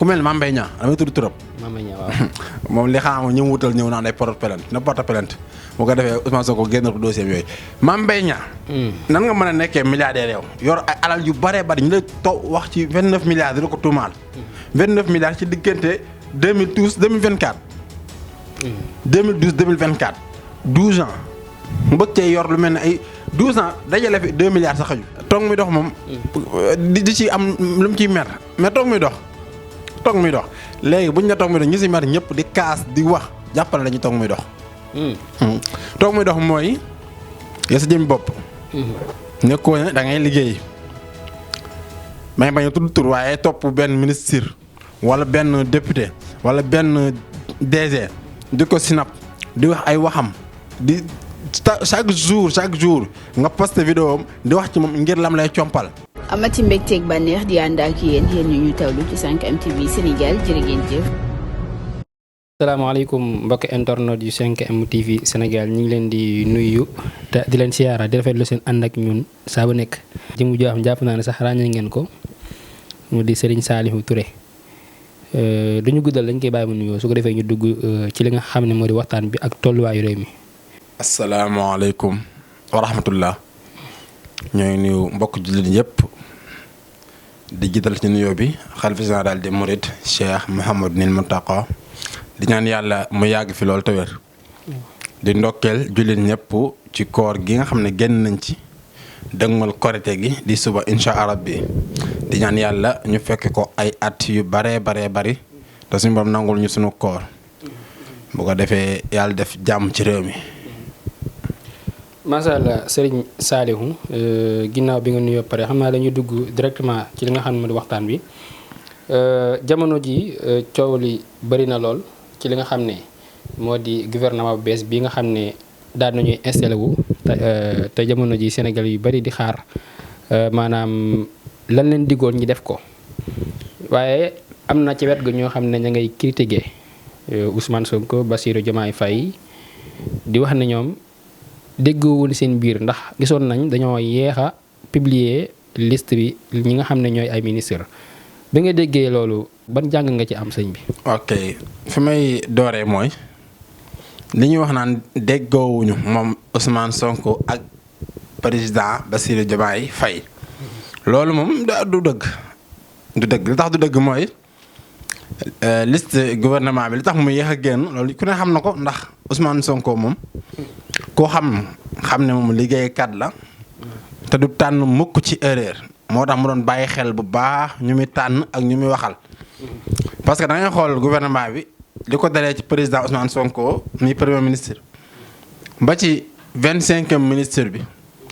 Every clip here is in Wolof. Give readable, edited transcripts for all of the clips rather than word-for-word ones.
ku mel ne Mame Mbaye Niang damay tudd turam. Mame Mbaye Niang waaw. moom li xam ñu wutal ñëw naan day porte plainte na porte plainte bu ko defee Ousmane Sonko génn ko dossier yooyu Mame Mbaye Niang. nan nga mën a nekkee milliardaire yow yor ay alal yu bëree bëri ñu lay wax ci 29 milliards dina ko tuumaal. 29 milliards ci diggante 2012 2024. 2012 2024 12 ans mu bëgg cee yor lu mel ne ay 12 ans dajale fi 2 milliards sa xaju. toog muy dox moom. di ci am lu mu ciy mer mais toog muy dox léegi buñ ne toog muy dox ñi si mer ñëpp di kaas di wax jàppale dañuy toog muy dox. toog muy dox mooy ya sa jëm bopp. nekkoo ne da ngay liggéey may bañ a tudd tur waaye topp benn ministre wala benn député wala benn DG di ko sinap di wax ay waxam di chaque jour nga posté vidéo am di wax ci moom ngir lam lay compal. amati mbégteeg bànneex di ànd ak yéen ñu tawlu ci 5M TV Sénégal jërë ngeen jëf. salaamaaleykum mbokki internet yu 5M TV Sénégal ñu ngi leen di nuyu te di leen siyaara di rafetlu seen ànd ak ñun saa bu nekk. jëmu joo xam jàpp naa ne sax ràññee ngeen ko mu di Serigne Saliou Touré duñu guddal dañ koy bàyyi mu nuyoo su ko defee ñu dugg ci li nga xam ne moo di waxtaan bi ak tolluwaayu réew mi. asalaamaaleykum wa rahmatullah ñooy nuyu mbokk jullit yëpp di jiital ci nuyoo bi xalifa général des mourides Cheikh Mouhamadou Mountakha di ñaan yàlla mu yàgg fi loolu te wér di ndokkeel jullit ñëpp ci koor gi nga xam ne génn nañ ci dëgmal korite gi di suba incha allah bi di ñaan yàlla ñu fekk ko ay at yu bari te suñu borom nangul ñu sunu koor bu ko defee yàlla def jàmm ci réew mi. macha allah Serigne Saliou ginnaaw bi nga nuyoo pare xam naa dañuy dugg directement ci li nga xam ne moo di waxtaan bi jamono ji coow li bëri na lool ci li nga xam ne moo di gouvernement bu bees bi nga xam ne daan nañuy installé wu te jamono ji Sénégal yu bëri di xaar maanaam lan leen diggoon ñi def ko waaye am na ci wet ga ñoo xam ne ña ngay critiquer Ousmane Sonko Bassirou Diomaye Faye di wax ne ñoom déggoowul seen biir ndax gisoon nañ dañoo yeex a publier liste bi ñi nga xam ne ñooy ay ministre bi nga déggee loolu ban jàng nga ci am sëñ bi. ok fi may dooree mooy li ñuy wax naan déggoowuñu moom Ousmane Sonko ak président Bassirou Diomaye Faye loolu moom du dëgg li tax du dëgg mooy liste gouvernement bi li tax mu yéex a génn loolu ku ne xam na ko ndax Ousmane Sonko moom koo xam ne moom liggéeykat la te du tànn mukk ci erreur moo tax mu doon bàyyi xel bu baax ñu muy tànn ak ñu muy waxal parce que da ngay xool gouvernement bi li ko dalee ci président Ousmane Sonko mi premier ministre ba ci 25e ministre bi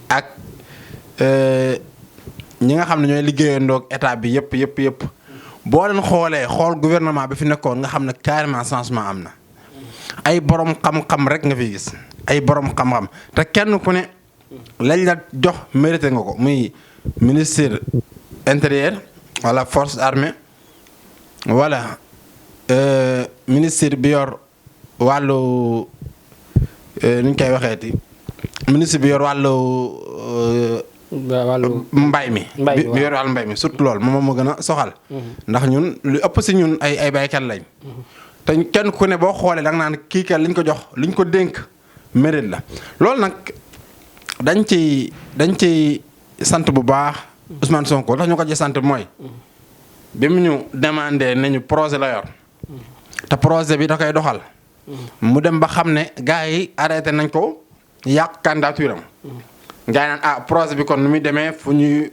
ak ñi nga xam ne ñooy liggéeyandoog état bi yëpp boo leen xoolee xool gouvernement bi fi nekkoon nga xam ne carrément changement am na ay borom xam-xam rek nga fi gis ay borom xam-xam te kenn ku ne lañ la jox mérité nga ko muy ministre intérieur wala force armée wala ministre bi yor wàllu nu ñu koy waxeeti ministre bi yor wàllu mbay mi bi yor wàllu mbay mi surtout loolu moom moo gën a soxal ndax ñun lu ëpp si ñun ay baykat lañ te kenn ku ne boo xoolee da nga naan kii kat liñ ko jox liñ ko dénk mérite la loolu nag dañ ci sant bu baax Ousmane Sonko ndax ñu ko ci sant mooy bi mu ñu demandé nañu projet la yor te projet bi da koy doxal mu dem ba xam ne gars yi arrêté nañ ko yàq candidature am gars yi naan projet bi kon nu muy demee fu ñuy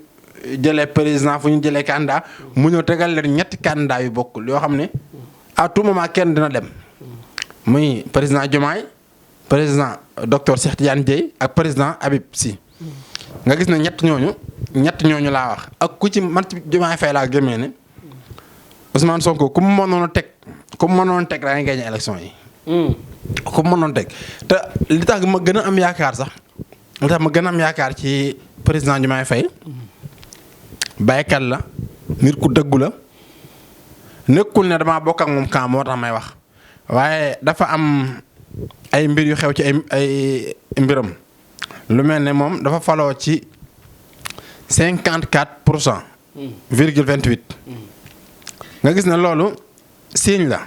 jëlee président fu ñu jëlee candidat mu ñëw tegal leen ñetti candidat yu bokkul yoo xam ne à tout moment kenn dina dem muy président Diomaye président docteur Cheikh Tidiane Dièye ak président Habib Sy nga gis ne ñett ñooñu laa wax ak ku ci man ci Diomaye Faye laa gëmee ne Ousmane Sonko ku mu mënoon teg da ngay gagné élection yi. ku mu mënoon teg te li tax ma gën a am yaakaar ci président Diomaye Faye baykat la nit ku dëggu la nekkul ne damaa bokk ak moom camp moo tax may wax waaye dafa am ay mbir yu xew ci ay mbiram lu mel ne moom dafa faloo ci 54%. virgule 28. nga gis ne loolu signe la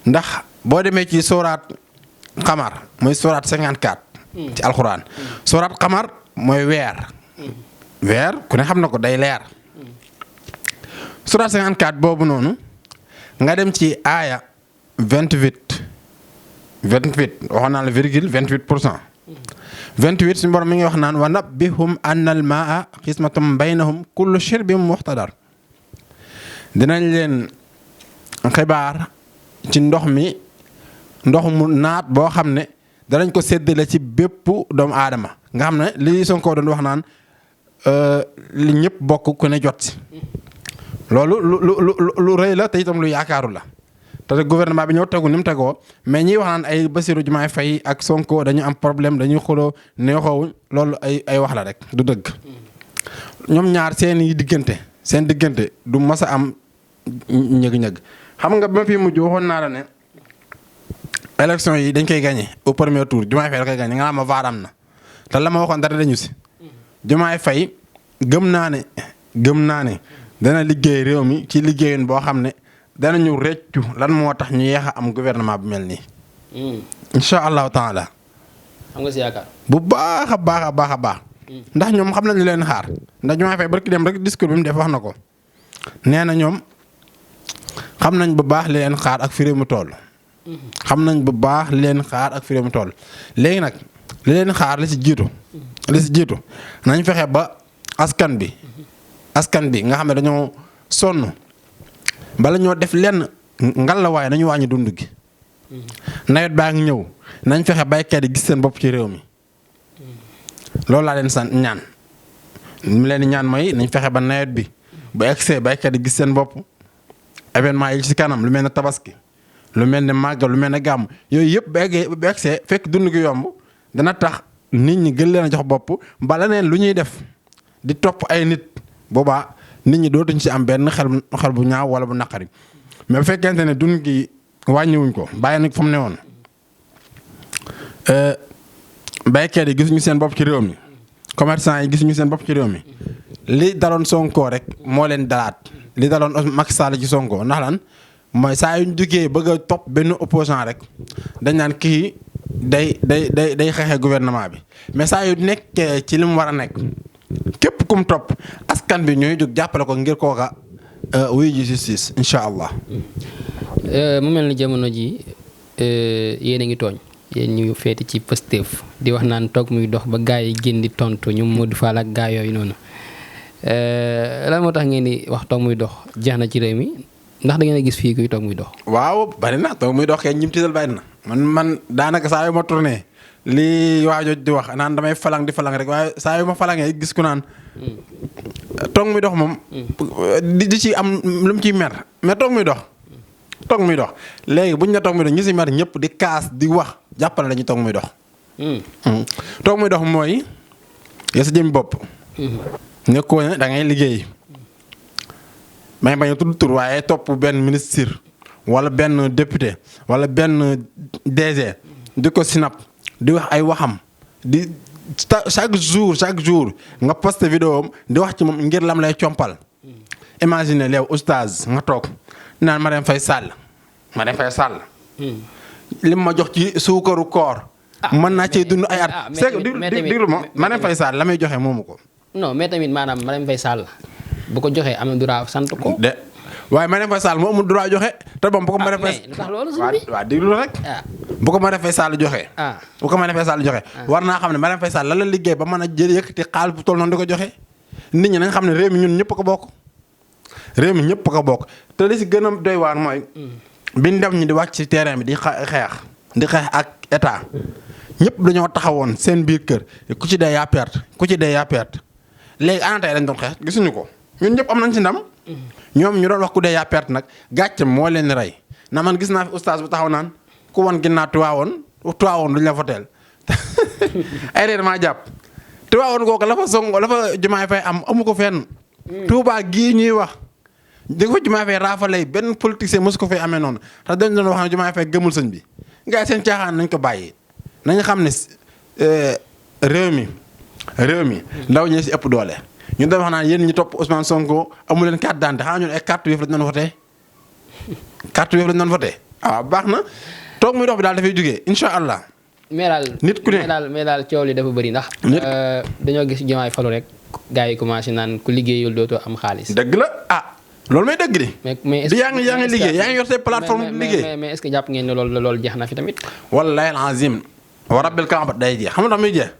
ndax boo demee ci sooraat xamar mooy sooraat 54 ci alxuraan sooraat xamar mooy weer ku ne xam na ko day leer sooraat 54 boobu noonu nga dem ci aaya 28 waxoon naa la virgule 28% 28 suñu borom mi ngi wax naan wa nabbihum anna al maa xismatum baynahum kullu shirbin muxtadar dinañ leen xibaar ci ndox mu naat boo xam ne danañ ko séddale ci bépp doomu aadama nga xam ne li Sonko doon wax naan li ñëpp bokk ku ne jot si loolu lu rëy la te itam lu yaakaaru la te gouvernement bi ñëw tegu ni mu tegoo mais ñiy wax naan ay Bassirou Diomaye Faye ak Sonko dañu am problème dañuy xuloo neexoowuñ loolu ay wax la rek du dëgg ñoom ñaar seen diggante du mas a am ñëg-ñëg xam nga ba fi mujj waxoon naa la ne élection yi dañ koy gagné au premier tour Diomaye Faye da koy gagné nga ma vaar am na te la ma waxoon dara dañu si Diomaye Faye gëm naa ne dana liggéey réew mi ci liggéeyun boo xam ne danañu reccu lan moo tax ñu yeex a am gouvernement bu mel nii. incha allahu taala. am nga si yaakaar. bu baax a baax. ndax ñoom xam nañ lu leen xaar ndax Diomaye Faye barki dem rek discours bi mu def wax na ko nee na ñoom xam nañ bu baax li leen xaar ak fi réew mi toll. xam nañ bu baax li leen xaar ak fi réew mi toll léegi nag li leen xaar li si jiitu nañ fexe ba askan bi nga xam ne dañoo sonn bala ñoo def lenn ngal la waaye nañu wàññi dund gi. nawet baa ngi ñëw nañ fexe baykat yi gis seen bopp ci réew mi loolu laa leen sant ñaan mu leen di ñaan mooy nañ fexe ba nawet bi bu egsee baykat yi gis seen bopp événement yi ci kanam lu mel ne tabaski lu mel ne màggal lu mel ne gàmm yooyu yëpp bu egsee fekk dund gi yomb dana tax nit ñi gën leen a jox bopp ba leneen lu ñuy def di topp ay nit boobaa nit ñi dootuñ ci am benn xel bu ñaaw wala bu naqari mais bu fekkente ne dund gi wàññiwuñ ko bàyyi nag fa mu ne woon baykat yi gisuñu seen bopp ci réew mi commerçant yi gisuñu seen bopp ci réew mi li daloon Sonko rek moo leen dalaat li daloon Macky Sall ci Sonko ndax lan mooy saa yuñ duggee bëgg a topp benn opposant rek dañ naan kii day xeexee gouvernement bi mais saa yu nekkee ci li mu war a nekk képp kum topp askan bi ñooy jóg jàppale ko ngir kooka wuyu ji justice incha allah. mu mel ni jamono ji yéen a ngi tooñ yéen ñu feeti ci Pastef di wax naan toog muy dox ba gaa yi génn di tontu ñu Modou Fall ak gaa yooyu noonu lan moo tax ngeen di wax toog muy dox jeex na ci réew mi ndax da ngeen a gis fii kuy toog muy dox. waaw bari na toog muy dox kay ñim tiital bari na man daanaka saa yu ma tourné li waajoo di wax naan damay falang di falang rek waaye saa yu ma falangee gis ku naan toog muy dox moom di ci am lu mu ciy mer mais toog muy dox léegi buñ ne toog muy dox ñi si mer ñëpp di kaas di wax jàppale dañuy toog muy dox toog muy dox mooy ya sa jëm bopp nekkoo ne da ngay liggéey may bañ a tudd tur waaye topp benn ministre wala benn député wala benn DG di ko sinap di wax ay waxam di chaque jour nga posté vidéo am di wax ci moom ngir lam lay compal imagine leew oustaz nga toog naan Marème Faye Sall lim ma jox ci suukaru koor mën naa cee dund ay at déglu ma Marème Faye Sall la may joxe moomu ko non mais tamit maanaam Marème Faye Sall bu ko joxee am na droit sant ko de waaye Marème Faye Sall moo amul droit joxe te bon bu ko Marème Faye waaw déglu rek bu ko Marème Faye Sall joxe bu ko Marème Faye Sall joxe war naa xam ne Marème Faye Sall la liggéey ba mën a jël yëkkati xaalis bu toll noonu di ko joxe nit ñi nañ xam ne réew mi ñun ñëpp ko bokk te li si gën a doy waar mooy bi ndaw ñi di wàcc ci terrain bi di xeex ak état ñëpp dañoo taxawoon seen biir kër ku ci dee yaa perte léegi ana tey dañ doon xeex gisuñu ko ñun ñëpp am nañ ci ndam ñoom ñu doon wax ku dee yaa perte nag gàcce moo leen rey na man gis naa fi oustaz bu taxaw naan ku wan ginnaaw tuwaawoon duñ la voteel ay réer maa jàpp tuwaawoon googu la fa Sonko la fa Diomaye Faye amu ko fenn Touba gii ñuy wax di ko fa Diomaye Faye raafalay benn politicien mosu ko fay amee noonu te dañ doon wax ne Diomaye Faye gëmul sëñ bi gars yi seen caaxaan nañ ko bàyyi nañ xam ne réew mi ndaw ñi si ëpp doole ñu doon wax naan yéen ñi topp Ousmane Sonko amu leen carte d'identité xanaa ñun ay carte yëf la ñu doon voté carte Wave lañ doon voté baax na toog muy dox bi daal dafay jógee incha allah. mais daal nit ku ne mais daal coow li dafa bëri ndax. dañoo gis Diomaye falu rek gars yi commencé naan ku liggéeyul dootoo am xaalis. dëgg la loolu may dëgg de. mais yaa ngi liggéey yaa ngi yor say plateforme liggéey. mais est-ce que jàpp ngeen ne loolu jeex na fi tamit. wallahi alazim wa rabbil kaaba day jeex xam nga tax muy jeex.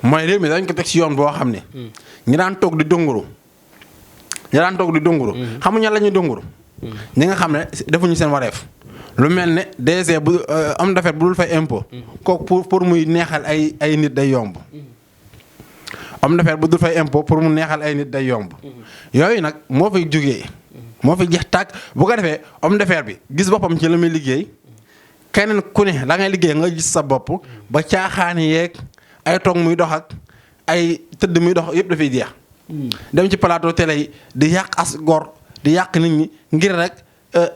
mooy réew mi dañ ko teg si yoon boo xam ne. ñi daan toog di donguru. xam nga ñan la ñuy donguru. ñi nga xam ne defuñu seen wareef. lu mel ne DG bu homme d'affaires bu dul fay impôt. kooku pour muy neexal ay nit day yomb. homme d'affaires bu dul fay impôt pour mu neexal ay nit day yomb. yooyu nag moo fay jógee. moo fi jeex tàkk bu ko defee homme d'affaires bi gis boppam ci la muy liggéey. keneen ku ne la ngay liggéey nga gis sa bopp ba caaxaani yeeg ay toog muy dox ak ay tëdd muy dox yëpp dafay jeex. dem ci plateau télé yi di yàq as gor di yàq nit ñi ngir rek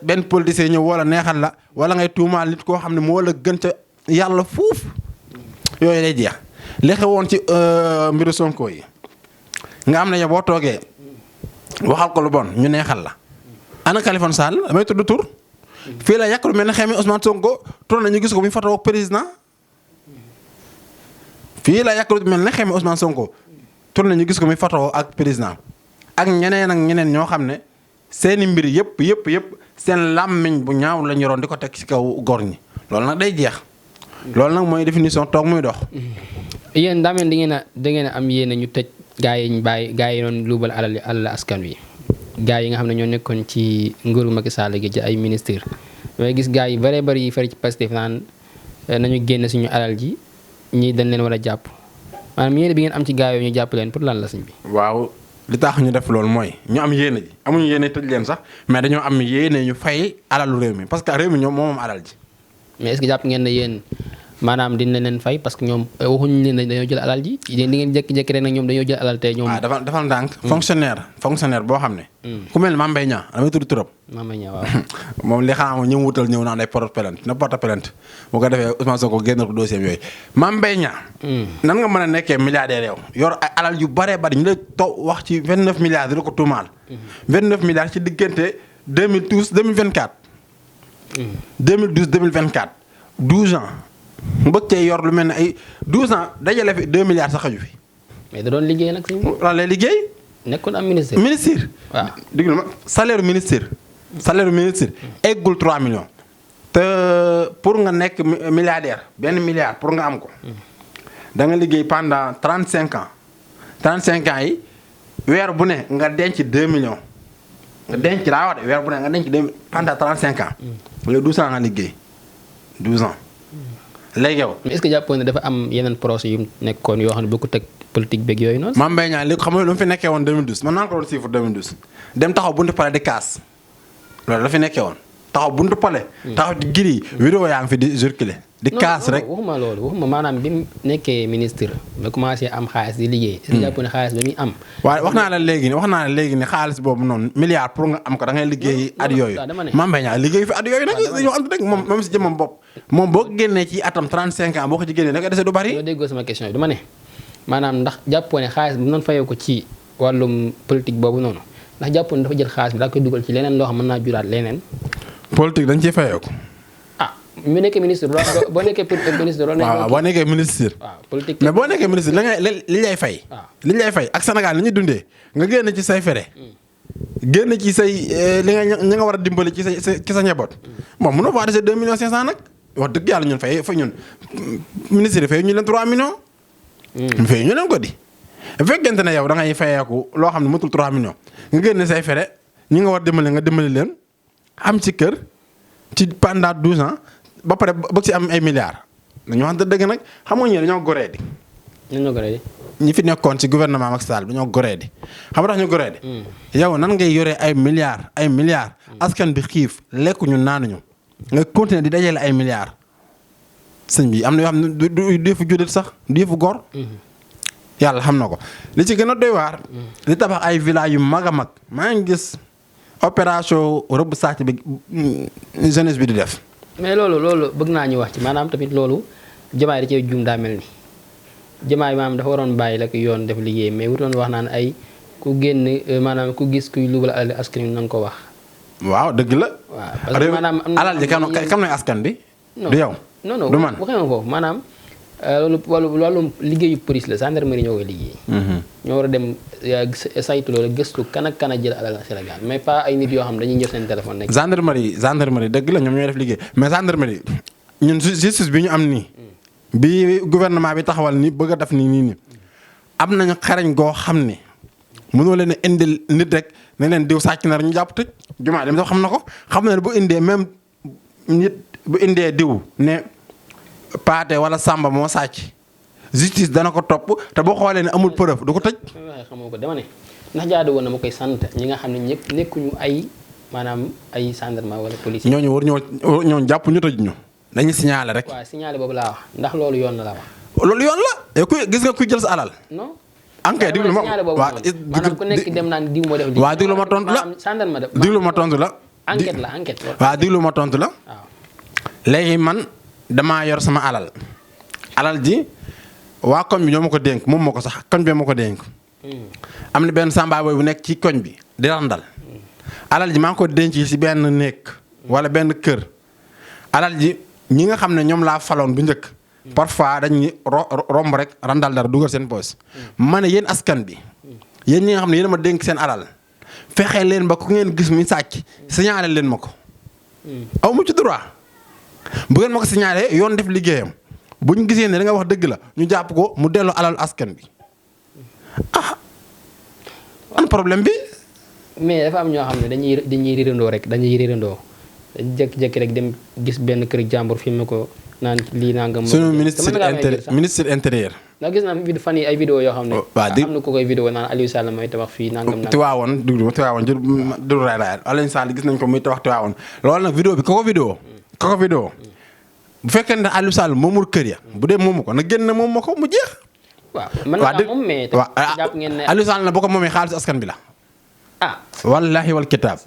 benn politicien ñëw wala neexal la wala ngay tuumaal nit koo xam ne moo la gën ca yàlla fuuf yooyu day jeex. li xewoon ci mbiru Sonko yi nga am ne yow boo toogee waxal ko lu bon ñu neexal la. ana Khalifa Sall damay tudd tur. fii la yàq lu mel ne xëy na Ousmane Sonko tourné nañu gis ko bu ñu fatoo ak président. fii la yàq lu mel ne xëy na Ousmane Sonko tourné nañu gis ko muy fatoo ak président. ak ñeneen ñoo xam ne seeni mbir yëpp seen làmmiñ bu ñaaw la ñu yoroon di ko teg ci kaw góor ñi loolu nag day jeex. loolu nag mooy définition toog muy dox. yéen daa mel da ngeen a am yéen ñu tëj gaa yi ñu bàyyi gaa yi doon luubal alal askan wi. gaa yi nga xam ne ñoo nekkoon ci nguuru Macky Sall gi ci ay ministre damay gis gaa yi bëree bëri yi fari ci Pastef naan nañu génn suñu alal ji ñii dañ leen war a jàpp maanaam yéene bi ngeen am ci gaa yooyu ñu jàpp leen pour lan la suñ bi. waaw li tax ñu def loolu mooy ñu am yéene ji amuñu yéene tëj leen sax mais dañoo am yéene ñu fay alalu réew mi parce que réew mi ñoom moom alal ji. mais est-ce que jàpp ngeen ne yéen maanaam dina leen fay parce que ñoom waxuñu leen dañoo jël alal ji yéen di ngeen jékki-jékki rek nag ñoom dañoo jël alal te ñoom. waaw dafa ndànk fonctionnaire boo xam ne. ku mel ne Mame Mbaye Niang damay tudd turam. Mame Mbaye Niang waaw. moom li xanaa ñëw wutal ñëw naan day porte plainte na porte plainte bu ko defee Ousmane Sonko génn ko dossier yooyu Mame Mbaye Niang. nan nga mën a nekkee milliardaire yow yor ay alal yu baree bari ñu lay taw wax ci 29 milliards di la ko tuumaal. 29 milliards ci diggante 2012 2024. 2012 2024 12 ans. mbëgg cee yor lu mel ne ay 12 ans dajale fi 2 milliards sax xaju fi. mais da doon liggéey nag sëñ bi. lan lay liggéey. nekkoon am ministre. waaw dégg ma salaire ministre. eggul 3 millions. te pour nga nekk milliardaire benn milliard pour nga am ko. da nga liggéey pendant 35 ans. 35 ans yi weer bu ne nga denc 2 millions. nga denc laa wax de weer bu ne nga denc 2 pendant 35 ans. léegi 12 ans nga liggéey 12 ans. léegi yow. mais est-ce que jàppoon ne dafa am yeneen projet yu nekkoon yoo xam ne bokkut ak politique beeg yooyu noonu. Mame Mbaye Niang léegi xam nga lu mu fi nekkee woon 2012 man naa ko doon chiffre 2012 dem taxaw buntu palais di kaas loolu la fi nekkee woon taxaw buntu palais. taxaw di giri vidéo yaa ngi fi di circuler di kaas rek. waxuma loolu waxuma maanaam bi mu nekkee ministre ba commencé am xaalis di liggéey. est-ce que jàppoon ne xaalis ba muy am. waaye wax naa la léegi ne xaalis boobu noonu milliard pour nga am ko da ngay liggéey at yooyu. Mame Mbaye Niang liggéey fi at yooyu nag dañoo am rek moom si jëmmam bopp moom boo ko génnee ci atam 35 ans boo ko ci génnee da nga dese du bari. yoo déggoo sama question yi dama ne maanaam ndax jàppoo ne xaalis bi mu doon fayoo ko ci wàllum politique boobu noonu ndax jàppoo ne dafa jël xaalis bi daa koy dugal ci leneen loo xam mën naa juraat leneen. politique dañ ciy fayoo ko. mu nekkee ministre boo nekkee ministre. waaw boo nekkee ministre. waaw politique mais boo nekkee ministre la nga li lay fay. li lay fay ak Sénégal li ñuy dundee nga génn ci say fere. génn ci say li nga war a dimbali ci sa njaboot. moom mënoo faa dese 2 millions 500 nag wax dëgg yàlla ñun fay ñun ministre yi fay ñu leen 3 millions. fay ñu leen ko di. bu fekkente ne yow da ngay fayeeku loo xam ne matul 3 millions nga génn say fere ñi nga war dimbali nga dimbali leen am ci kër ci pendant 12 ans. ba pare bëgg si am ay milliards dañoo wax dëgg nag xam nga ñii dañoo goree di. dañoo goree di. ñi fi nekkoon ci gouvernement Macky Sall dañoo goree di xam nga tax ñu goree di. yow nan ngay yoree ay milliards askan bi xiif lekkuñu naanuñu nga continuer di dajale ay milliards sëñ bi am na yoo xam ne du yëfu jullit sax du yëfu gor. yàlla xam na ko li ci gën a doy waar. li tabax ay villas yu mag a mag maa ngi gis opération rëbb sàcc bi jeunesse bi di def. mais loolu bëgg naa ñu wax ci maanaam tamit loolu Diomaye da cee juum daa mel ni Diomaye maanaam dafa waroon bàyyi la ko yoon def liggéey mais wutoon wax naan ay ku génn maanaam ku gis kuy luubal alal askan wi na nga ko wax waaw dëgg la. waaw parce que maanaam am na alal ji kam nooy askan bi. du yow. non du man waxee ma foofu maanaam. loolu liggéeyu police la gendarmerie ñoo koy liggéey. ñoo war a dem saytu loolu gëstu kan ak kan a jël alal Sénégal mais pas ay nit yoo xam dañuy ñëw seen téléphone nekk. gendarmerie dëgg la ñoom ñooy def liggéey mais gendarmerie ñun justice bi ñu am nii. bi gouvernement bi taxawal ni bëgg a def nii am nañu xarañ goo xam ne mënoo leen a indil nit rek ne leen diw sàcc na rek ñu jàpp tëj jumaa dem sax xam na ko xam na ne bu indee même nit bu indee diw ne. Paate wala Samba moo sàcc justice dana ko topp te boo xoolee ne amul preuve du ko tëj. waaye xamoo ko dama ne ndax jaadu woon na ma koy sant ñi nga xam ne ñëpp nekkuñu ay maanaam ay gendarme wala police. ñooñu war ñoo jàpp ñu tëj ñu dañuy signaler rek. waaw signaler boobu laa wax ndax loolu yoon la wax. loolu yoon la kuy gis nga kuy jël sa alal. non. enquête diglu ma waaw maanaam ku nekk dem naan diw moo def. waaw diglu ma tontu la gendarme diglu ma tontu la. enquête la enquête. waaw diglu ma tontu la. waaw léegi man. damaa yor sama alal ji waa koñ bi ñoo ma ko dénk moom ma ko sax koñ bi ma ko dénk. am na benn samba boy bu nekk ci koñ bi di randal. alal ji maa ngi ko denc ci benn néeg wala benn kër. alal ji ñi nga xam ne ñoom laa faloon bu njëkk. parfois dañuy romb rek randal dara dugal seen poos. ma ne yéen askan bi yéen ñi nga xam ne yéen a ma dénk seen alal fexe leen ba ku ngeen gis muy sàcc signalé leen ma ko. aw mu ci droit. bu ngeen ma ko signalé yoon def liggéeyam bu ñu gisee ne da nga wax dëgg la ñu jàpp ko mu delloo alal askan bi an problème bi. mais dafa am ñoo xam ne dañuy riirandoo rek dañuy jékki-jékki rek dem gis benn kër jàmbur filmé ko naan lii naa nga. sunu ministre intérieur. ndax gis naa fan yi ay vidéo yoo xam ne. waaw am na ko koy vidéo naan Aliou Sall mooy tabax fii nangam. Tiwaawoon du raay raay Aliou Sall gis nañ ko muy tabax Tiwaawoon loolu nag vidéo bi ko vidéo bu fekkee ne Aliou Sall moomul kër ya bu dee moomu ko na génn moom ma ko mu jeex. waaw mën naa moom mais. jàpp ngeen ne Aliou Sall na bu ko moomee xaalis askan bi la. ah wallaahi wal kitaab.